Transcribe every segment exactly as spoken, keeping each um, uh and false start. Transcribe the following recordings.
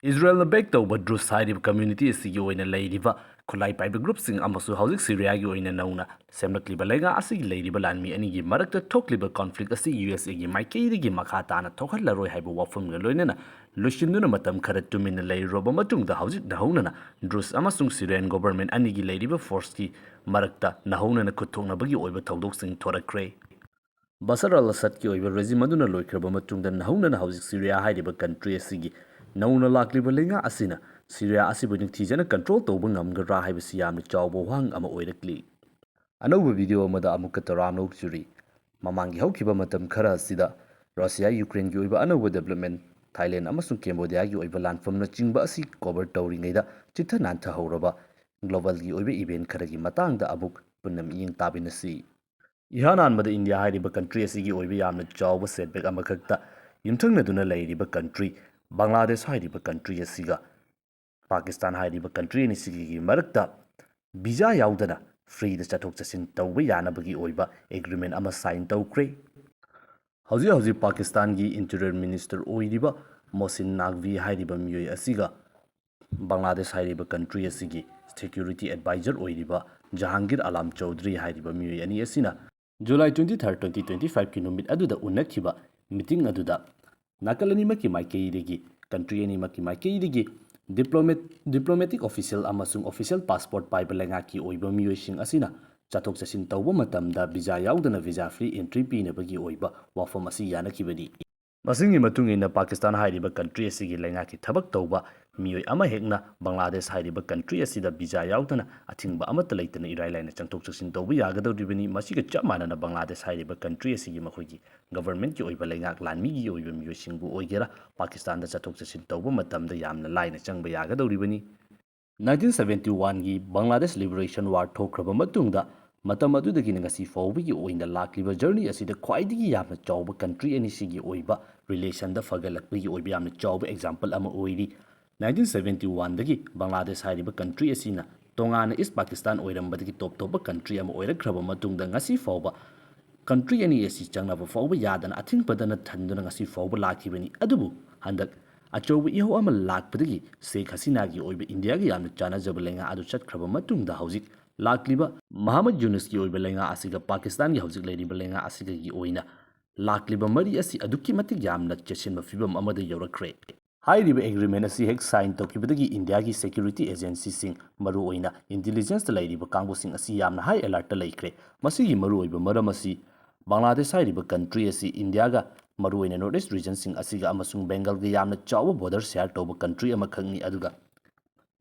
ꯏꯖꯔꯦꯜꯅ bag ꯇꯧꯕ ꯗ꯭ꯔꯨꯁ ꯍꯥꯏꯔꯤꯕ community ꯑꯁꯤꯒꯤ ꯑꯣꯏꯅ ꯂꯩꯔꯤꯕ ꯈꯨꯠꯂꯥꯏ ꯄꯥꯏꯕ ꯒ꯭ꯔꯨꯞꯁꯤꯡ ꯑꯃꯁꯨꯡ ꯍꯧꯖꯤꯛ ꯁꯤꯔꯤꯌꯥꯒꯤ ꯑꯣꯏꯅ ꯅꯧꯅ ꯁꯦꯝꯂꯛꯂꯤꯕ ꯂꯩꯉꯥꯛ ꯑꯁꯤꯒꯤ ꯂꯩꯔꯤꯕ ꯂꯥꯟꯃꯤ ꯑꯅꯤꯒꯤ ꯃꯔꯛꯇ ꯊꯣꯛꯂꯤꯕ ꯀꯣꯟꯐ꯭ꯂꯤꯛ ꯑꯁꯤ ꯌꯨ ꯑꯦꯁ ꯑꯦꯒꯤ ꯃꯥꯏꯀꯩꯗꯒꯤ ꯃꯈꯥ ꯇꯥꯅ ꯊꯣꯛꯍꯜꯂꯔꯣꯏ ꯍꯥꯏꯕ ꯋꯥꯐꯝꯒ ꯂꯣꯏꯅꯅ ꯂꯣꯏꯁꯤꯟꯗꯨꯅ ꯃꯇꯝ ꯈꯔ ꯇꯨꯃꯤꯟꯅ ꯂꯩꯔꯨꯔꯕ ꯃꯇꯨꯡꯗ, ꯍꯧꯖꯤꯛ ꯅꯧꯍꯧꯅꯅ ꯗ꯭ꯔꯨꯁ ꯑꯃꯁꯨꯡ ꯁꯤꯔꯤꯌꯟ ꯒꯣꯚꯔꯟꯃꯦꯟꯠ ꯑꯅꯤꯒꯤ ꯂꯩꯔꯤꯕ ꯐꯣꯔꯁꯀꯤ ꯃꯔꯛꯇ ꯅꯧꯍꯧꯅꯅ ꯈꯨꯠ ꯊꯣꯛꯅꯕꯒꯤ ꯑꯣꯏꯕ ꯊꯧꯗꯣꯛꯁꯤꯡ ꯊꯣꯔꯛꯈ꯭ꯔꯦ꯫ ꯕꯁꯔ ꯑꯜ ꯑꯁꯗꯀꯤ ꯑꯣꯏꯕ ꯔꯦꯖꯤꯝ ꯑꯗꯨꯅ ꯂꯣꯏꯈ꯭ꯔꯕ ꯃꯇꯨꯡꯗ, ꯅꯧꯍꯧꯅꯅ ꯍꯧꯖꯤꯛ ꯁꯤꯔꯤꯌꯥ ꯍꯥꯏꯔꯤꯕ ꯀꯟꯇ꯭ꯔꯤ ꯑꯁꯤꯒꯤ ꯅꯧꯅ ꯂꯥꯛꯂꯤꯕ ꯂꯩꯉꯥꯛ ꯑꯁꯤꯅ ꯁꯤꯔꯤꯌꯥ ꯑꯁꯤꯕꯨ ꯅꯤꯡꯊꯤꯖꯅ ꯀꯟꯇ꯭ꯔꯣꯜ ꯇꯧꯕ ꯉꯝꯒꯗ꯭ꯔꯥ ꯍꯥꯏꯕꯁꯤ ꯌꯥꯝꯅ ꯆꯥꯎꯕ ꯋꯥꯍꯪ ꯑꯃ ꯑꯣꯏꯔꯛꯂꯤ꯫ ꯑꯅꯧꯕ ꯚꯤꯗꯤꯑꯣ ꯑꯃꯗ ꯑꯃꯨꯛꯀ ꯇꯔꯥꯝꯅ ꯑꯣꯛꯆꯔꯤ꯫ ꯃꯃꯥꯡꯒꯤ ꯍꯧꯈꯤꯕ ꯃꯇꯝ ꯈꯔ ꯑꯁꯤꯗ ꯔꯁꯤꯌꯥ ꯌꯨꯀ꯭ꯔꯦꯟꯒꯤ ꯑꯣꯏꯕ ꯑꯅꯧꯕ ꯗꯦꯕꯂꯞꯃꯦꯟꯠ, ꯊꯥꯏꯂꯦꯟ ꯑꯃꯁꯨꯡ ꯀꯦꯝꯕꯣꯗꯤꯌꯥꯒꯤ ꯑꯣꯏꯕ ꯂꯥꯟꯐꯝꯅꯆꯤꯡꯕ ꯑꯁꯤ ꯀꯣꯚꯔ ꯇꯧꯔꯤꯉꯩꯗ, ꯆꯤꯠꯊ ꯅꯥꯟꯊꯍꯧꯔꯕ ꯒ꯭ꯂꯣꯕꯜꯒꯤ ꯑꯣꯏꯕ ꯏꯚꯦꯟꯠ ꯈꯔꯒꯤ ꯃꯇꯥꯡꯗ ꯑꯃꯨꯛ ꯄꯨꯟꯅ ꯃꯤꯠꯌꯦꯡ ꯇꯥꯃꯤꯟꯅꯁꯤ꯫ ꯏꯍꯥꯟ ꯍꯥꯟꯕꯗ ꯏꯟꯗꯤꯌꯥ ꯍꯥꯏꯔꯤꯕ ꯀꯟꯇ꯭ꯔꯤ ꯑꯁꯤꯒꯤ ꯑꯣꯏꯕ ꯌꯥꯝꯅ ꯆꯥꯎꯕ ꯁꯦꯠꯕꯦꯛ ꯑꯃꯈꯛꯇ ꯌꯨꯝꯊꯪꯅꯗꯨꯅ ꯂꯩꯔꯤꯕ ꯀꯟꯇ꯭ꯔꯤ ꯕꯪꯒ꯭ꯂꯥꯗꯦꯁ ꯍꯥꯏꯔꯤꯕ ꯀꯟꯇ꯭ꯔꯤ ꯑꯁꯤꯒ ꯄꯥꯀꯤꯁꯇꯥꯟ ꯍꯥꯏꯔꯤꯕ ꯀꯟꯇ꯭ꯔꯤ ꯑꯅꯤꯁꯤꯒꯤ ꯃꯔꯛꯇ ꯚꯤꯖꯥ ꯌꯥꯎꯗꯅ ꯐ꯭ꯔꯤꯗ ꯆꯠꯊꯣꯛ ꯆꯠꯁꯤꯟ ꯇꯧꯕ ꯌꯥꯅꯕꯒꯤ ꯑꯣꯏꯕ ꯑꯦꯒ꯭ꯔꯤꯃꯦꯟꯠ ꯑꯃ ꯁꯥꯏꯟ ꯇꯧꯈ꯭ꯔꯦ꯫ ꯍꯧꯖꯤꯛ ꯍꯧꯖꯤꯛ ꯄꯥꯀꯤꯁꯇꯥꯟꯒꯤ ꯏꯟꯇꯤꯔꯤꯌꯔ ꯃꯤꯅꯤꯁꯇꯔ ꯑꯣꯏꯔꯤꯕ ꯃꯣꯁꯤꯟ ꯅꯥꯛꯚꯤ ꯍꯥꯏꯔꯤꯕ ꯃꯤꯑꯣꯏ ꯑꯁꯤꯒ ꯕꯪꯒ꯭ꯂꯥꯗꯦꯁ ꯍꯥꯏꯔꯤꯕ ꯀꯟꯇ꯭ꯔꯤ ꯑꯁꯤꯒꯤ ꯁꯦꯀ꯭ꯌꯨꯔꯤꯇꯤ ꯑꯦꯗꯚꯥꯏꯖꯔ ꯑꯣꯏꯔꯤꯕ ꯖꯍꯥꯡꯒꯤꯔ ꯑꯂꯥꯝ ꯆꯧꯙꯔꯤ ꯍꯥꯏꯔꯤꯕ ꯃꯤꯑꯣꯏ ꯑꯅꯤ ꯑꯁꯤꯅ July twenty third, twenty twenty five ꯀꯤ ꯅꯨꯃꯤꯠ ꯑꯗꯨꯗ ꯎꯅꯈꯤꯕ ꯃꯤꯇꯤꯡ ꯑꯗꯨꯗ ꯅꯥꯀꯜ ꯑꯅꯤꯃꯛꯀꯤ ꯃꯥꯏꯀꯩꯗꯒꯤ, ꯀꯟꯇ꯭ꯔꯤ ꯑꯅꯤꯃꯛꯀꯤ ꯃꯥꯏꯀꯩꯗꯒꯤ ꯗꯤꯄ꯭ꯂꯣꯃꯦꯠ-, ꯗꯤꯄ꯭ꯂꯣꯃꯦꯇꯤꯛ ꯑꯣꯐꯤꯁꯤꯌꯦꯜ ꯑꯃꯁꯨꯡ ꯑꯣꯐꯤꯁꯤꯌꯦꯜ ꯄꯥꯁꯄꯣꯔꯠ ꯄꯥꯏꯕ ꯂꯩꯉꯥꯛꯀꯤ ꯑꯣꯏꯕ ꯃꯤꯑꯣꯏꯁꯤꯡ ꯑꯁꯤꯅ ꯆꯠꯊꯣꯛ ꯆꯠꯁꯤꯟ ꯇꯧꯕ ꯃꯇꯝꯗ ꯚꯤꯖꯥ ꯌꯥꯎꯗꯅ ꯚꯤꯖꯥ ꯐ꯭ꯔꯤ ꯑꯦꯟꯇ꯭ꯔꯤ ꯄꯤꯅꯕꯒꯤ ꯑꯣꯏꯕ ꯋꯥꯐꯝ ꯑꯁꯤ ꯌꯥꯅꯈꯤꯕꯅꯤ꯫ ꯃꯁꯤꯒꯤ ꯃꯇꯨꯡ ꯏꯟꯅ ꯄꯥꯀꯤꯁꯇꯥꯟ ꯍꯥꯏꯔꯤꯕ ꯀꯟꯇ꯭ꯔꯤ ꯑꯁꯤꯒꯤ ꯂꯩꯉꯥꯛꯀꯤ ꯊꯕꯛ ꯇꯧꯕ ꯃꯤꯑꯣꯏ ꯑꯃꯍꯦꯛꯅ ꯕꯪꯒ꯭ꯂꯥꯗꯦꯁ ꯍꯥꯏꯔꯤꯕ ꯀꯟꯇ꯭ꯔꯤ ꯑꯁꯤꯗ ꯚꯤꯖꯥ ꯌꯥꯎꯗꯅ ꯑꯊꯤꯡꯕ ꯑꯃꯠꯇ ꯂꯩꯇꯅ ꯏꯔꯥꯏ ꯂꯥꯏꯅ ꯆꯪꯊꯣꯛ ꯆꯠꯁꯤꯟ ꯇꯧꯕ ꯌꯥꯒꯗꯧꯔꯤꯕꯅꯤ꯫ ꯃꯁꯤꯒ ꯆꯞ ꯃꯥꯟꯅꯅ ꯕꯪꯒ꯭ꯂꯥꯗꯦꯁ ꯍꯥꯏꯔꯤꯕ ꯀꯟꯇ꯭ꯔꯤ ꯑꯁꯤꯒꯤ ꯃꯈꯣꯏꯒꯤ ꯒꯚꯔꯟꯃꯦꯟꯠꯀꯤ ꯑꯣꯏꯕ ꯂꯩꯉꯥꯛ ꯂꯥꯟꯃꯤꯒꯤ ꯑꯣꯏꯕ ꯃꯤꯑꯣꯏꯁꯤꯡꯕꯨ ꯑꯣꯏꯒꯦꯔꯥ, ꯄꯥꯀꯤꯁꯇꯥꯟꯗ ꯆꯠꯊꯣꯛ ꯆꯠꯁꯤꯟ ꯇꯧꯕ ꯃꯇꯝꯗ ꯌꯥꯝꯅ ꯂꯥꯏꯅ ꯆꯪꯕ ꯌꯥꯒꯗꯧꯔꯤꯕꯅꯤ꯫ Nineteen seventy oneꯒꯤ ꯕꯪꯒ꯭ꯂꯥꯗꯦꯁ ꯂꯤꯕꯔꯦꯁꯟ ꯋꯥꯔ ꯊꯣꯛꯈ꯭ꯔꯕ ꯃꯇꯨꯡꯗ, ꯃꯇꯝ ꯑꯗꯨꯗꯒꯤꯅ ꯉꯁꯤ ꯐꯥꯎꯕꯒꯤ ꯑꯣꯏꯅ ꯂꯥꯛꯂꯤꯕ ꯖꯔꯅꯤ ꯑꯁꯤꯗ ꯈ꯭ꯋꯥꯏꯗꯒꯤ ꯌꯥꯝꯅ ꯆꯥꯎꯕ ꯀꯟꯇ꯭ꯔꯤ ꯑꯅꯤꯁꯤꯒꯤ ꯑꯣꯏꯕ ꯔꯤꯂꯦꯁꯟꯗ ꯐꯒꯠꯂꯛꯄꯒꯤ ꯑꯣꯏꯕ ꯌꯥꯝꯅ ꯆꯥꯎꯕ ꯑꯦꯛꯖꯥꯝꯄꯜ ꯑꯃ ꯑꯣꯏꯔꯤ꯫ Nineteen seventy oneꯗꯒꯤ ꯕꯪꯒ꯭ꯂꯥꯗꯦꯁ ꯍꯥꯏꯔꯤꯕ ꯀꯟꯇ꯭ꯔꯤ ꯑꯁꯤꯅ ꯇꯣꯉꯥꯟꯅ ꯏꯁ ꯄꯥꯀꯤꯁꯇꯥꯟ ꯑꯣꯏꯔꯝꯕꯗꯒꯤ ꯇꯣꯞ ꯇꯣꯞꯄ ꯀꯟꯇ꯭ꯔꯤ ꯑꯃ ꯑꯣꯏꯔꯛꯈ꯭ꯔꯕ ꯃꯇꯨꯡꯗ, ꯉꯁꯤ ꯐꯥꯎꯕ ꯀꯟꯇ꯭ꯔꯤ ꯑꯅꯤ ꯑꯁꯤ ꯆꯪꯅꯕ ꯐꯥꯎꯕ ꯌꯥꯗꯅ ꯑꯊꯤꯡꯕꯗꯅ ꯊꯟꯗꯨꯅ ꯉꯁꯤ ꯐꯥꯎꯕ ꯂꯥꯛꯈꯤꯕꯅꯤ꯫ ꯑꯗꯨꯕꯨ ꯍꯟꯗꯛ ꯑꯆꯧꯕ ꯏꯍꯧ ꯑꯃ ꯂꯥꯛꯄꯗꯒꯤ ꯁꯦꯈ ꯍꯁꯤꯅꯥꯒꯤ ꯑꯣꯏꯕ ꯏꯟꯗꯤꯌꯥꯒ ꯌꯥꯝꯅ ꯆꯥꯟꯅꯖꯕ ꯂꯩꯉꯥꯛ ꯑꯗꯨ ꯆꯠꯈ꯭ꯔꯕ ꯃꯇꯨꯡꯗ, ꯍꯧꯖꯤꯛ ꯂꯥꯛꯂꯤꯕ ꯃꯍꯃꯗ ꯌꯨꯅꯁꯀꯤ ꯑꯣꯏꯕ ꯂꯩꯉꯥꯛ ꯑꯁꯤꯒ ꯄꯥꯀꯤꯁꯇꯥꯟꯒꯤ ꯍꯧꯖꯤꯛ ꯂꯩꯔꯤꯕ ꯂꯩꯉꯥꯛ ꯑꯁꯤꯒꯒꯤ ꯑꯣꯏꯅ ꯂꯥꯛꯂꯤꯕ ꯃꯔꯤ ꯑꯁꯤ ꯑꯗꯨꯛꯀꯤ ꯃꯇꯤꯛ ꯌꯥꯝꯅ ꯆꯦꯠꯁꯤꯟꯕ ꯐꯤꯕꯝ ꯑꯃꯗ ꯌꯧꯔꯛꯈ꯭ꯔꯦ꯫ ꯍꯥꯏꯔꯤꯕ ꯑꯦꯒ꯭ꯔꯤꯃꯦꯟ ꯑꯁꯤ ꯍꯦꯛ ꯁꯥꯏꯟ ꯇꯧꯈꯤꯕꯗꯒꯤ ꯏꯟꯗꯤꯌꯥꯒꯤ ꯁꯦꯀ꯭ꯌꯨꯔꯤꯇꯤ ꯑꯦꯖꯦꯟꯁꯤꯁꯤꯡ, ꯃꯔꯨꯑꯣꯏꯅ ꯏꯟꯇꯤꯂꯤꯖꯦꯟꯁꯇ ꯂꯩꯔꯤꯕ ꯀꯥꯡꯕꯨꯁꯤꯡ ꯑꯁꯤ ꯌꯥꯝꯅ ꯍꯥꯏ ꯑꯦꯂꯔꯠꯇ ꯂꯩꯈ꯭ꯔꯦ꯫ ꯃꯁꯤꯒꯤ ꯃꯔꯨꯑꯣꯏꯕ ꯃꯔꯝ ꯑꯁꯤ ꯕꯪꯒ꯭ꯂꯥꯗꯦꯁ ꯍꯥꯏꯔꯤꯕ ꯀꯟꯇ꯭ꯔꯤ ꯑꯁꯤ ꯏꯟꯗꯤꯌꯥꯒ, ꯃꯔꯨꯑꯣꯏꯅ ꯅꯣꯔꯠ ꯏꯁ ꯔꯤꯖꯟꯁꯤꯡ ꯑꯁꯤꯒ ꯑꯃꯁꯨꯡ ꯕꯦꯡꯒꯜꯒ ꯌꯥꯝꯅ ꯆꯥꯎꯕ ꯕꯣꯔꯗꯔ ꯁꯦꯌꯔ ꯇꯧꯕ ꯀꯟꯇ꯭ꯔꯤ ꯑꯃꯈꯛꯅꯤ, ꯑꯗꯨꯒ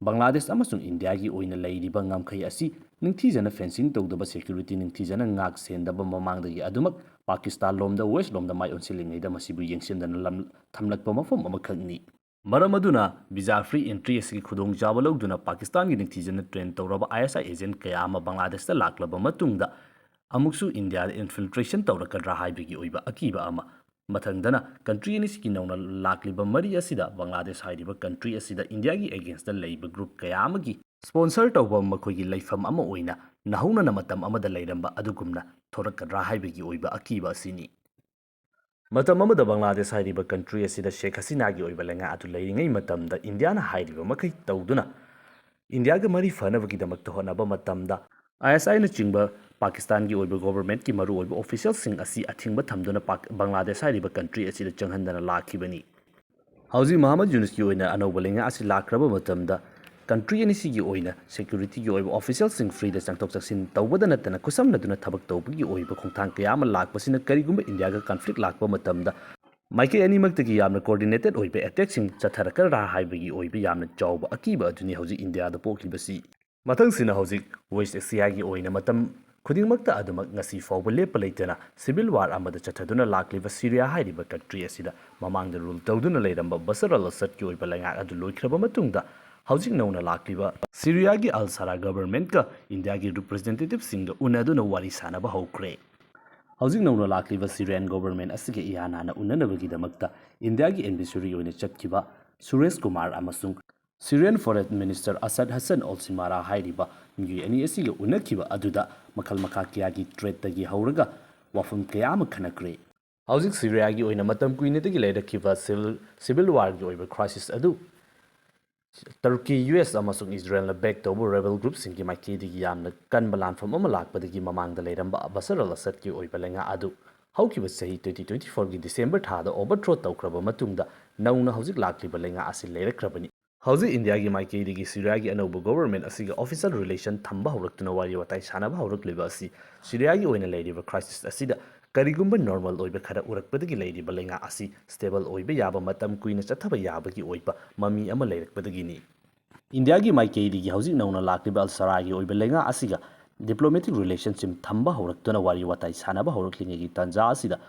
ꯕꯪꯒ꯭ꯂꯥꯗꯦꯁ ꯑꯃꯁꯨꯡ ꯏꯟꯗꯤꯌꯥꯒꯤ ꯑꯣꯏꯅ ꯂꯩꯔꯤꯕ ꯉꯝꯈꯩ ꯑꯁꯤ ꯅꯤꯡꯊꯤꯖꯅ ꯐꯦꯟꯁꯤꯡ ꯇꯧꯗꯕ, ꯁꯦꯀ꯭ꯌꯨꯔꯤꯇꯤ ꯅꯤꯡꯊꯤꯖꯅ ꯉꯥꯛ ꯁꯦꯟꯗꯕ, ꯃꯃꯥꯡꯗꯒꯤ ꯑꯗꯨꯃꯛ ꯄꯥꯀꯤꯁꯇꯥꯟ ꯂꯣꯝꯗ, ꯋꯦꯁ ꯂꯣꯝꯗ ꯃꯥꯏ ꯑꯣꯟꯁꯤꯜꯂꯤꯉꯩꯗ ꯃꯁꯤꯕꯨ ꯌꯦꯡꯁꯤꯟꯗꯅ ꯂꯝ-, ꯊꯝꯂꯛꯄ ꯃꯐꯝ ꯑꯃꯈꯛꯅꯤ꯫ ꯃꯔꯝ ꯑꯗꯨꯅ ꯚꯤꯖꯥ ꯐ꯭ꯔꯤ ꯑꯦꯟꯇ꯭ꯔꯤ ꯑꯁꯤꯒꯤ ꯈꯨꯗꯣꯡꯆꯥꯕ ꯂꯧꯗꯨꯅ ꯄꯥꯀꯤꯁꯇꯥꯟꯒꯤ ꯅꯤꯡꯊꯤꯖꯅ ꯇ꯭ꯔꯦꯟ ꯇꯧꯔꯕ ꯑꯥꯏ ꯑꯦꯁ ꯑꯥꯏ ꯑꯦꯖꯦꯟ ꯀꯌꯥ ꯑꯃ ꯕꯪꯒ꯭ꯂꯥꯗꯦꯁꯇ ꯂꯥꯛꯂꯕ ꯃꯇꯨꯡꯗ ꯑꯃꯨꯛꯁꯨ ꯏꯟꯗꯤꯌꯥꯗ ꯏꯟꯐꯤꯜꯇ꯭ꯔꯦꯁꯟ ꯇꯧꯔꯛꯀꯗ꯭ꯔꯥ ꯍꯥꯏꯕꯒꯤ ꯑꯣꯏꯕ ꯑꯀꯤꯕ ꯑꯃ꯫ ꯃꯊꯪꯗꯅ ꯀꯟꯇ꯭ꯔꯤ ꯑꯅꯤꯁꯤꯒꯤ ꯅꯧꯅ ꯂꯥꯛꯂꯤꯕ ꯃꯔꯤ ꯑꯁꯤꯗ ꯕꯪꯒ꯭ꯂꯥꯗꯦꯁ ꯍꯥꯏꯔꯤꯕ ꯀꯟꯇ꯭ꯔꯤ ꯑꯁꯤꯗ ꯏꯟꯗꯤꯌꯥꯒꯤ ꯑꯦꯒꯦꯟꯁꯇ ꯂꯩꯕ ꯒ꯭ꯔꯨꯞ ꯀꯌꯥ ꯑꯃꯒꯤ ꯁ꯭ꯄꯣꯟꯁꯔ ꯇꯧꯕ ꯃꯈꯣꯏꯒꯤ ꯂꯩꯐꯝ ꯑꯃ ꯑꯣꯏꯅ ꯅꯍꯧꯅꯅ ꯃꯇꯝ ꯑꯃꯗ ꯂꯩꯔꯝꯕ ꯑꯗꯨꯒꯨꯝꯅ ꯊꯣꯔꯛꯀꯗ꯭ꯔꯥ ꯍꯥꯏꯕꯒꯤ ꯑꯣꯏꯕ ꯑꯀꯤꯕ ꯑꯁꯤꯅꯤ꯫ ꯃꯇꯝ ꯑꯃꯗ ꯕꯪꯒ꯭ꯂꯥꯗꯦꯁ ꯍꯥꯏꯔꯤꯕ ꯀꯟꯇ꯭ꯔꯤ ꯑꯁꯤꯗ ꯁꯦꯈ ꯍꯁꯤꯅꯥꯒꯤ ꯑꯣꯏꯕ ꯂꯩꯉꯥꯛ ꯑꯗꯨ ꯂꯩꯔꯤꯉꯩ ꯃꯇꯝꯗ ꯏꯟꯗꯤꯌꯥꯅ ꯍꯥꯏꯔꯤꯕ ꯃꯈꯩ ꯇꯧꯗꯨꯅ ꯏꯟꯗꯤꯌꯥꯒ ꯃꯔꯤ ꯐꯅꯕꯒꯤꯗꯃꯛꯇ ꯍꯣꯠꯅꯕ ꯃꯇꯝꯗ ꯑꯥꯏ ꯑꯦꯁ ꯑꯥꯏꯅꯆꯤꯡꯕ ꯄꯥꯀꯤꯁꯇꯥꯟꯒꯤ ꯑꯣꯏꯕ ꯒꯣꯚꯔꯟꯃꯦꯟꯠꯀꯤ ꯃꯔꯨꯑꯣꯏꯕ ꯑꯣꯐꯤꯁꯤꯌꯦꯜꯁꯤꯡ ꯑꯁꯤ ꯑꯊꯤꯡꯕ ꯊꯝꯗꯨꯅ ꯄꯥꯛ-, ꯕꯪꯒ꯭ꯂꯥꯗꯦꯁ ꯍꯥꯏꯔꯤꯕ ꯀꯟꯇ꯭ꯔꯤ ꯑꯁꯤꯗ ꯆꯪꯍꯟꯗꯅ ꯂꯥꯛꯈꯤꯕꯅꯤ꯫ ꯍꯧꯖꯤꯛ ꯃꯍꯃꯗ ꯌꯨꯅꯨꯁꯀꯤ ꯑꯣꯏꯅ ꯑꯅꯧꯕ ꯂꯩꯉꯥꯛ ꯑꯁꯤ ꯂꯥꯛꯈ꯭ꯔꯕ ꯃꯇꯝꯗ ꯀꯟꯇ꯭ꯔꯤ ꯑꯅꯤꯁꯤꯒꯤ ꯑꯣꯏꯅ ꯁꯦꯀ꯭ꯌꯨꯔꯤꯇꯤꯒꯤ ꯑꯣꯏꯕ ꯑꯣꯐꯤꯁꯤꯌꯦꯜꯁꯤꯡ ꯐ꯭ꯔꯤꯗ ꯆꯪꯊꯣꯛ ꯆꯪꯁꯤꯟ ꯇꯧꯕꯗ ꯅꯠꯇꯅ ꯈꯨꯠꯁꯝꯅꯗꯨꯅ ꯊꯕꯛ ꯇꯧꯕꯒꯤ ꯑꯣꯏꯕ ꯈꯣꯡꯊꯥꯡ ꯀꯌꯥ ꯑꯃ ꯂꯥꯛꯄꯁꯤꯅ ꯀꯔꯤꯒꯨꯝꯕ ꯏꯟꯗꯤꯌꯥꯒ ꯀꯟꯐ꯭ꯂꯤꯛ ꯂꯥꯛꯄ ꯃꯇꯝꯗ ꯃꯥꯏꯀꯩ ꯑꯅꯤꯃꯛꯇꯒꯤ ꯌꯥꯝꯅ ꯀꯣꯑꯣꯔꯗꯤꯅꯦꯇꯦꯗ ꯑꯣꯏꯕ ꯑꯦꯇꯦꯛꯁꯤꯡ ꯆꯠꯊꯔꯛꯀꯗ꯭ꯔꯥ ꯍꯥꯏꯕꯒꯤ ꯑꯣꯏꯕ ꯌꯥꯝꯅ ꯆꯥꯎꯕ ꯑꯀꯤꯕ ꯑꯗꯨꯅꯤ ꯍꯧꯖꯤꯛ ꯏꯟꯗꯤꯌꯥꯗ ꯄꯣꯛꯂꯤꯕꯁꯤ꯫ ꯃꯊꯪꯁꯤꯅ ꯍꯧꯖꯤꯛ ꯋꯦꯁ ꯑꯦꯁꯤꯌꯥꯒꯤ ꯑꯣꯏꯅ ꯃꯇꯝ ꯈꯨꯗꯤꯡꯃꯛꯇ ꯑꯗꯨꯃꯛ ꯉꯁꯤ ꯐꯥꯎꯕ ꯂꯦꯞꯄ ꯂꯩꯇꯅ ꯁꯤꯚꯤꯜ ꯋꯥꯔ ꯑꯃꯗ ꯆꯠꯊꯗꯨꯅ ꯂꯥꯛꯂꯤꯕ ꯁꯤꯔꯤꯌꯥ ꯍꯥꯏꯔꯤꯕ ꯀꯟꯇ꯭ꯔꯤ ꯑꯁꯤꯗ ꯃꯃꯥꯡꯗ ꯔꯨꯜ ꯇꯧꯗꯨꯅ ꯂꯩꯔꯝꯕ ꯕꯁꯔ ꯑꯜ ꯑꯁꯗꯀꯤ ꯑꯣꯏꯕ ꯂꯩꯉꯥꯛ ꯑꯗꯨ ꯂꯣꯏꯈ꯭ꯔꯕ ꯃꯇꯨꯡꯗ ꯍꯧꯖꯤꯛ ꯅꯧꯅ ꯂꯥꯛꯂꯤꯕ ꯁꯤꯔꯤꯌꯥꯒꯤ ꯑꯜ ꯁꯔꯥ ꯒꯚꯔꯟꯃꯦꯟꯠꯀ ꯏꯟꯗꯤꯌꯥꯒꯤ ꯔꯤꯄ꯭ꯔꯖꯦꯟꯇꯦꯇꯤꯚꯁꯤꯡꯒ ꯎꯅꯗꯨꯅ ꯋꯥꯔꯤ ꯁꯥꯅꯕ ꯍꯧꯈ꯭ꯔꯦ꯫ ꯍꯧꯖꯤꯛ ꯅꯧꯅ ꯂꯥꯛꯂꯤꯕ ꯁꯤꯔꯤꯌꯥꯟ ꯒꯣꯚꯔꯟꯃꯦꯟꯠ ꯑꯁꯤꯒ ꯏꯍꯥꯟ ꯍꯥꯟꯅ ꯎꯅꯅꯕꯒꯤꯗꯃꯛꯇ ꯏꯟꯗꯤꯌꯥꯒꯤ ꯑꯦꯝꯕꯦꯁꯦꯗꯔ ꯑꯣꯏꯅ ꯆꯠꯈꯤꯕ ꯁꯨꯔꯦꯁ ꯀꯨꯃꯥꯔ ꯑꯃꯁꯨꯡ ꯁꯤꯔꯤꯌꯟ ꯐꯣꯔꯦꯟ ꯃꯤꯅꯤꯁꯇꯔ ꯑꯁꯗ ꯍꯁꯟ ꯑꯣꯜ ꯁꯤꯃꯥꯔꯥ ꯍꯥꯏꯔꯤꯕ ꯃꯤꯑꯣꯏ ꯑꯅꯤ ꯑꯁꯤꯒ ꯎꯅꯈꯤꯕ ꯑꯗꯨꯗ ꯃꯈꯜ ꯃꯈꯥ ꯀꯌꯥꯒꯤ ꯇ꯭ꯔꯦꯗꯇꯒꯤ ꯍꯧꯔꯒ ꯋꯥꯐꯝ ꯀꯌꯥ ꯑꯃ ꯈꯟꯅꯈ꯭ꯔꯦ꯫ ꯍꯧꯖꯤꯛ ꯁꯤꯔꯤꯌꯥꯒꯤ ꯑꯣꯏꯅ ꯃꯇꯝ ꯀꯨꯏꯅꯗꯒꯤ ꯂꯩꯔꯛꯈꯤꯕ civil, civil warꯒꯤ ꯑꯣꯏꯕ crisis ꯑꯗꯨ ꯇꯔꯀꯤ, ꯌꯨ ꯑꯦꯁ ꯑꯃꯁꯨꯡ ꯏꯖꯔꯦꯜꯅ back ꯇꯧꯕ rebel groupꯁꯤꯡꯒꯤ ꯃꯥꯏꯀꯩꯗꯒꯤ ꯌꯥꯝꯅ ꯀꯟꯕ ꯂꯥꯟꯐꯝ ꯑꯃ ꯂꯥꯛꯄꯗꯒꯤ ꯃꯃꯥꯡꯗ ꯂꯩꯔꯝꯕ ꯕꯁꯔ ꯑꯜ ꯑꯁꯗꯀꯤ ꯑꯣꯏꯕ ꯂꯩꯉꯥꯛ ꯑꯗꯨ ꯍꯧꯈꯤꯕ ꯆꯍꯤ twenty twenty fourꯒꯤ December ꯊꯥꯗ overthrow ꯇꯧꯈ꯭ꯔꯕ ꯃꯇꯨꯡꯗ ꯅꯧꯅ ꯍꯧꯖꯤꯛ ꯂꯥꯛꯂꯤꯕ ꯂꯩꯉꯥꯛ ꯑꯁꯤ ꯂꯩꯔꯛꯈ꯭ꯔꯕꯅꯤ꯫ ꯍꯧꯖꯤꯛ ꯏꯟꯗꯤꯌꯥꯒꯤ ꯃꯥꯏꯀꯩꯗꯒꯤ ꯁꯤꯔꯤꯌꯥꯒꯤ ꯑꯅꯧꯕ government ꯑꯁꯤꯒ official relation ꯊꯝꯕ ꯍꯧꯔꯛꯇꯨꯅ ꯋꯥꯔꯤ ꯋꯥꯇꯥꯏ ꯁꯥꯟꯅꯕ ꯍꯧꯔꯛꯂꯤꯕ ꯑꯁꯤ ꯁꯤꯔꯤꯌꯥꯒꯤ ꯑꯣꯏꯅ ꯂꯩꯔꯤꯕ crisis ꯑꯁꯤꯗ ꯀꯔꯤꯒꯨꯝꯕ normal ꯑꯣꯏꯕ ꯈꯔ ꯎꯔꯛꯄꯗꯒꯤ ꯂꯩꯔꯤꯕ ꯂꯩꯉꯥꯛ ꯑꯁꯤ stable ꯑꯣꯏꯕ ꯌꯥꯕ, ꯃꯇꯝ ꯀꯨꯏꯅ ꯆꯠꯊꯕ ꯌꯥꯕꯒꯤ ꯑꯣꯏꯕ ꯃꯃꯤ ꯑꯃ ꯂꯩꯔꯛꯄꯗꯒꯤꯅꯤ꯫ ꯏꯟꯗꯤꯌꯥꯒꯤ ꯃꯥꯏꯀꯩꯗꯒꯤ ꯍꯧꯖꯤꯛ ꯅꯧꯅ ꯂꯥꯛꯂꯤꯕ ꯑꯜ ꯁꯔꯥꯒꯤ ꯑꯣꯏꯕ ꯂꯩꯉꯥꯛ ꯑꯁꯤꯒ diplomatic relationship ꯊꯝꯕ ꯍꯧꯔꯛꯇꯨꯅ ꯋꯥꯔꯤ ꯋꯥꯇꯥꯏ ꯁꯥꯟꯅꯕ ꯍꯧꯔꯛꯂꯤꯉꯩꯒꯤ ꯇꯥꯟꯖꯥ ꯑꯁꯤꯗ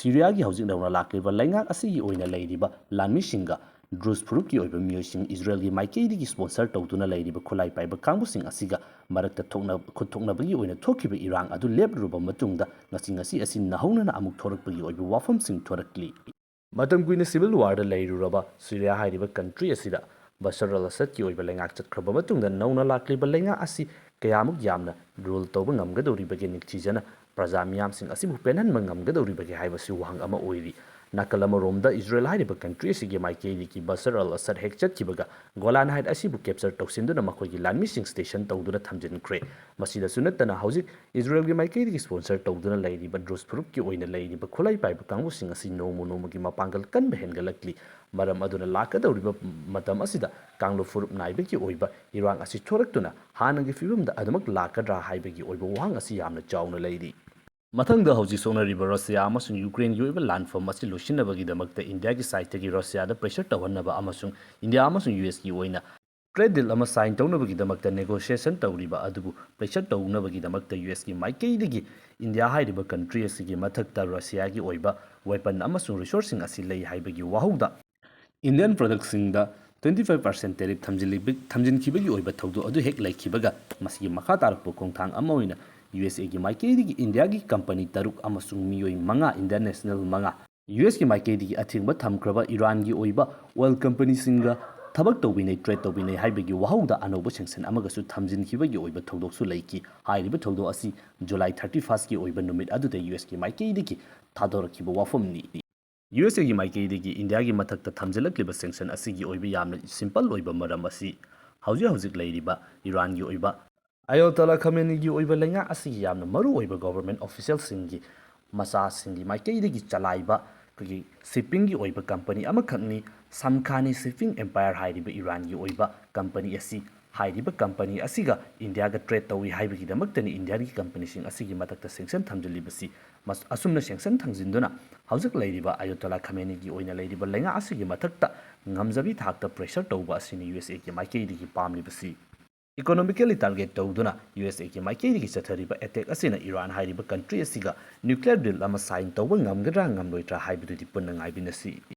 ꯁꯤꯔꯤꯌꯥꯒꯤ ꯍꯧꯖꯤꯛ ꯅꯧꯅ ꯂꯥꯛꯂꯤꯕ ꯂꯩꯉꯥꯛ ꯑꯁꯤꯒꯤ ꯑꯣꯏꯅ ꯂꯩꯔꯤꯕ ꯂꯥꯟꯃꯤꯁꯤꯡꯒ ꯗ꯭ꯔꯨꯖ ꯐꯨꯔꯨꯞꯀꯤ ꯑꯣꯏꯕ ꯃꯤꯑꯣꯏꯁꯤꯡ ꯏꯖꯔꯦꯜꯒꯤ ꯃꯥꯏꯀꯩꯗꯒꯤ sponsor ꯇꯧꯗꯨꯅ ꯂꯩꯔꯤꯕ ꯈꯨꯠꯂꯥꯏ ꯄꯥꯏꯕ ꯀꯥꯡꯕꯨꯁꯤꯡ ꯑꯁꯤꯒ ꯃꯔꯛꯇ ꯊꯣꯛꯅ-, ꯈꯨꯠ ꯊꯣꯛꯅꯕꯒꯤ ꯑꯣꯏꯅ ꯊꯣꯛꯈꯤꯕ ꯏꯔꯥꯡ ꯑꯗꯨ ꯂꯦꯞꯂꯨꯔꯕ ꯃꯇꯨꯡꯗ ꯉꯁꯤ, ꯉꯁꯤ ꯑꯁꯤ ꯅꯧꯍꯧꯅꯅ ꯑꯃꯨꯛ ꯊꯣꯔꯛꯄꯒꯤ ꯑꯣꯏꯕ ꯋꯥꯐꯝꯁꯤꯡ ꯊꯣꯔꯛꯂꯤ꯫ ꯃꯇꯝ ꯀꯨꯏꯅ civil warꯗ ꯂꯩꯔꯨꯔꯕ ꯁꯤꯔꯤꯌꯥ ꯍꯥꯏꯔꯤꯕ country ꯑꯁꯤꯗ ꯕꯁꯔ ꯑꯜ ꯑꯁꯗꯀꯤ ꯑꯣꯏꯕ ꯂꯩꯉꯥꯛ ꯆꯠꯈ꯭ꯔꯕ ꯃꯇꯨꯡꯗ ꯅꯧꯅ ꯂꯥꯛꯂꯤꯕ ꯂꯩꯉꯥꯛ ꯑꯁꯤ ꯀꯌꯥꯃꯨꯛ ꯌꯥꯝꯅ rule ꯇꯧꯕ ꯉꯝꯒꯗꯧꯔꯤꯕꯒꯦ, ꯅꯤꯡꯊꯤꯖꯅ ꯄ꯭ꯔꯖꯥ ꯃꯤꯌꯥꯝꯁꯤꯡ ꯑꯁꯤꯕꯨ ꯄꯦꯟꯍꯟꯕ ꯉꯝꯒꯗꯧꯔꯤꯕꯒꯦ ꯍꯥꯏꯕꯁꯤ ꯋꯥꯍꯪ ꯑꯃ ꯑꯣꯏꯔꯤ꯫ ꯅꯥꯀꯜ ꯑꯃꯔꯣꯝꯗ ꯏꯖꯔꯦꯜ ꯍꯥꯏꯔꯤꯕ country ꯑꯁꯤꯒꯤ ꯃꯥꯏꯀꯩꯗꯒꯤ ꯕꯁꯔ ꯑꯜ ꯑꯁꯗ ꯍꯦꯛ ꯆꯠꯈꯤꯕꯒ ꯒꯣꯂꯥꯟ Height ꯑꯁꯤꯕꯨ capture ꯇꯧꯁꯤꯟꯗꯨꯅ ꯃꯈꯣꯏꯒꯤ ꯂꯥꯟꯃꯤꯁꯤꯡ station ꯇꯧꯗꯨꯅ ꯊꯝꯖꯤꯟꯈ꯭ꯔꯦ꯫ ꯃꯁꯤꯗꯁꯨ ꯅꯠꯇꯅ ꯍꯧꯖꯤꯛ ꯏꯖꯔꯦꯜꯒꯤ ꯃꯥꯏꯀꯩꯗꯒꯤ sponsor ꯇꯧꯗꯨꯅ ꯂꯩꯔꯤꯕ ꯗ꯭ꯔꯨꯖ ꯐꯨꯔꯨꯞꯀꯤ ꯑꯣꯏꯅ ꯂꯩꯔꯤꯕ ꯈꯨꯠꯂꯥꯏ ꯄꯥꯏꯕ ꯀꯥꯡꯕꯨꯁꯤꯡ ꯑꯁꯤ ꯅꯣꯡꯃ ꯅꯣꯡꯃꯒꯤ ꯃꯄꯥꯡꯒꯜ ꯀꯟꯕ ꯍꯦꯟꯒꯠꯂꯛꯂꯤ꯫ ꯃꯔꯝ ꯑꯗꯨꯅ ꯂꯥꯛꯀꯗꯧꯔꯤꯕ ꯃꯇꯝ ꯑꯁꯤꯗ ꯀꯥꯡꯂꯨꯞ ꯐꯨꯔꯨꯞ ꯅꯥꯏꯕꯒꯤ ꯑꯣꯏꯕ ꯏꯔꯥꯡ ꯑꯁꯤ ꯊꯣꯔꯛꯇꯨꯅ ꯍꯥꯟꯅꯒꯤ ꯐꯤꯕꯝꯗ ꯑꯗꯨꯃꯛ ꯂꯥꯛꯀꯗ꯭ꯔꯥ ꯍꯥꯏꯕꯒꯤ ꯑꯣꯏꯕ ꯋꯥꯍꯪ ꯑꯁꯤ ꯌꯥꯝꯅ ꯆꯥꯎꯅ ꯂꯩꯔꯤ꯫ ꯃꯊꯪꯗ ꯍꯧꯖꯤꯛ ꯁꯣꯛꯅꯔꯤꯕ ꯔꯁꯤꯌꯥ ꯑꯃꯁꯨꯡ ꯌꯨꯀ꯭ꯔꯦꯟꯒꯤ ꯑꯣꯏꯕ ꯂꯥꯟꯐꯝ ꯑꯁꯤ ꯂꯣꯏꯁꯤꯟꯅꯕꯒꯤꯗꯃꯛꯇ ꯏꯟꯗꯤꯌꯥꯒꯤ sideꯇꯒꯤ ꯔꯁꯤꯌꯥꯗ pressure ꯇꯧꯍꯟꯅꯕ ꯑꯃꯁꯨꯡ ꯏꯟꯗꯤꯌꯥ ꯑꯃꯁꯨꯡ ꯌꯨ ꯑꯦꯁꯀꯤ ꯑꯣꯏꯅ trade deal ꯑꯃ sign ꯇꯧꯅꯕꯒꯤꯗꯃꯛꯇ negotiation ꯇꯧꯔꯤꯕ ꯑꯗꯨꯕꯨ pressure ꯇꯧꯅꯕꯒꯤꯗꯃꯛꯇ ꯌꯨ ꯑꯦꯁꯀꯤ ꯃꯥꯏꯀꯩꯗꯒꯤ ꯏꯟꯗꯤꯌꯥ ꯍꯥꯏꯔꯤꯕ country ꯑꯁꯤꯒꯤ ꯃꯊꯛꯇ ꯔꯁꯤꯌꯥꯒꯤ ꯑꯣꯏꯕ weapon ꯑꯃꯁꯨꯡ resourceꯁꯤꯡ ꯑꯁꯤ ꯂꯩ ꯍꯥꯏꯕꯒꯤ ꯋꯥꯍꯧꯗ Indian productꯁꯤꯡꯗ twenty five percent tariff ꯊꯝꯖꯤꯜꯂꯤꯕ-, ꯊꯝꯖꯤꯟꯈꯤꯕꯒꯤ ꯑꯣꯏꯕ ꯊꯧꯗꯣꯛ ꯑꯗꯨ ꯍꯦꯛ ꯂꯩꯈꯤꯕꯒ ꯃꯁꯤꯒꯤ ꯃꯈꯥ ꯇꯥꯔꯛꯄ ꯈꯣꯡꯊꯥꯡ ꯑꯃ ꯑꯣꯏꯅ ꯌꯨ ꯑꯦꯁ ꯑꯦꯒꯤ ꯃꯥꯏꯀꯩꯗꯒꯤ ꯏꯟꯗꯤꯌꯥꯒꯤ company ꯇꯔꯨꯛ ꯑꯃꯁꯨꯡ ꯃꯤꯑꯣꯏ ꯃꯉꯥ, Indian national ꯃꯉꯥ, ꯌꯨ ꯑꯦꯁꯀꯤ ꯃꯥꯏꯀꯩꯗꯒꯤ ꯑꯊꯤꯡꯕ ꯊꯝꯈ꯭ꯔꯕ ꯏꯔꯥꯟꯒꯤ ꯑꯣꯏꯕ oil companyꯁꯤꯡꯒ ꯊꯕꯛ ꯇꯧꯕꯤꯅꯩ, trade ꯇꯧꯕꯤꯅꯩ ꯍꯥꯏꯕꯒꯤ ꯋꯥꯍꯧꯗ ꯑꯅꯧꯕ sanction ꯑꯃꯒꯁꯨ ꯊꯝꯖꯤꯟꯈꯤꯕꯒꯤ ꯑꯣꯏꯕ ꯊꯧꯗꯣꯛꯁꯨ ꯂꯩꯈꯤ꯫ ꯍꯥꯏꯔꯤꯕ ꯊꯧꯗꯣꯛ ꯑꯁꯤ July thirty firstꯀꯤ ꯑꯣꯏꯕ ꯅꯨꯃꯤꯠ ꯑꯗꯨꯗ ꯌꯨ ꯑꯦꯁꯀꯤ ꯃꯥꯏꯀꯩꯗꯒꯤ ꯊꯥꯗꯣꯔꯛꯈꯤꯕ ꯋꯥꯐꯝꯅꯤ꯫ ꯌꯨ ꯑꯦꯁ ꯑꯦꯒꯤ ꯃꯥꯏꯀꯩꯗꯒꯤ ꯏꯟꯗꯤꯌꯥꯒꯤ ꯃꯊꯛꯇ ꯊꯝꯖꯤꯜꯂꯛꯂꯤꯕ ꯁꯦꯡꯁꯟ ꯑꯁꯤꯒꯤ ꯑꯣꯏꯕ ꯌꯥꯝꯅ ꯁꯤꯝꯄꯜ ꯑꯣꯏꯕ ꯃꯔꯝ ꯑꯁꯤ ꯍꯧꯖꯤꯛ ꯍꯧꯖꯤꯛ ꯂꯩꯔꯤꯕ ꯏꯔꯥꯟꯒꯤ ꯑꯣꯏꯕ ꯑꯌꯣꯇꯣꯂꯥ ꯈꯃꯦꯅꯤꯒꯤ ꯑꯣꯏꯕ ꯂꯩꯉꯥꯛ ꯑꯁꯤꯒꯤ ꯌꯥꯝꯅ ꯃꯔꯨ ꯑꯣꯏꯕ ꯒꯣꯚꯔꯟꯃꯦꯟꯠ ꯑꯣꯐꯤꯁꯤꯌꯦꯜꯁꯤꯡꯒꯤ ꯃꯆꯥꯁꯤꯡꯒꯤ ꯃꯥꯏꯀꯩꯗꯒꯤ ꯆꯂꯥꯏꯕ ꯑꯩꯈꯣꯏꯒꯤ ꯁꯤꯞꯄꯤꯡꯒꯤ ꯑꯣꯏꯕ ꯀꯝꯄꯅꯤ ꯑꯃꯈꯛꯅꯤ꯫ ꯁꯝꯈꯥꯅꯤ ꯁꯤꯞꯄꯤꯡ ꯑꯦꯝꯄꯥꯌꯔ ꯍꯥꯏꯔꯤꯕ ꯏꯔꯥꯟꯒꯤ ꯑꯣꯏꯕ ꯀꯝꯄꯅꯤ ꯑꯁꯤ, ꯍꯥꯏꯔꯤꯕ ꯀꯝꯄꯅꯤ ꯑꯁꯤꯒ ꯏꯟꯗꯤꯌꯥꯒ ꯇ꯭ꯔꯦꯗ ꯇꯧꯏ ꯍꯥꯏꯕꯒꯤꯗꯃꯛꯇꯅꯤ ꯏꯟꯗꯤꯌꯥꯒꯤ ꯀꯝꯄꯅꯤꯁꯤꯡ ꯑꯁꯤꯒꯤ ꯃꯊꯛꯇ ꯁꯦꯡꯁꯟ ꯊꯝꯖꯤꯜꯂꯤꯕꯁꯤ꯫ ꯃꯁ-, ꯑꯁꯨꯝꯅ ꯁꯦꯡꯁꯟ ꯊꯝꯖꯤꯟꯗꯨꯅ ꯍꯧꯖꯤꯛ ꯂꯩꯔꯤꯕ ꯑꯌꯣꯇꯣꯂꯥ ꯈꯃꯦꯅꯤꯒꯤ ꯑꯣꯏꯅ ꯂꯩꯔꯤꯕ ꯂꯩꯉꯥꯛ ꯑꯁꯤꯒꯤ ꯃꯊꯛꯇ ꯉꯝꯖꯕꯤ ꯊꯥꯛꯇ ꯄ꯭ꯔꯦꯁꯔ ꯇꯧꯕ ꯑꯁꯤꯅꯤ ꯌꯨ ꯑꯦꯁ ꯑꯦꯒꯤ ꯃꯥꯏꯀꯩꯗꯒꯤ ꯄꯥꯝꯂꯤꯕꯁꯤ꯫ ꯏꯀꯣꯅꯣꯃꯤꯀꯦꯜꯂꯤ ꯇꯥꯔꯒꯦꯠ ꯇꯧꯗꯨꯅ ꯌꯨ ꯑꯦꯁ ꯑꯦꯒꯤ ꯃꯥꯏꯀꯩꯗꯒꯤ ꯆꯠꯊꯔꯤꯕ ꯑꯦꯇꯦꯛ ꯑꯁꯤꯅ ꯏꯔꯥꯟ ꯍꯥꯏꯔꯤꯕ ꯀꯟꯇ꯭ꯔꯤ ꯑꯁꯤꯒ ꯅ꯭ꯌꯨꯀ꯭ꯂꯤꯌꯔ ꯗꯤꯜ ꯑꯃ ꯁꯥꯏꯟ ꯇꯧꯕ ꯉꯝꯒꯗ꯭ꯔꯥ ꯉꯝꯂꯣꯏꯗ꯭ꯔꯥ ꯍꯥꯏꯕꯗꯨꯗꯤ ꯄꯨꯟꯅ ꯉꯥꯏꯃꯤꯟꯅꯁꯤ꯫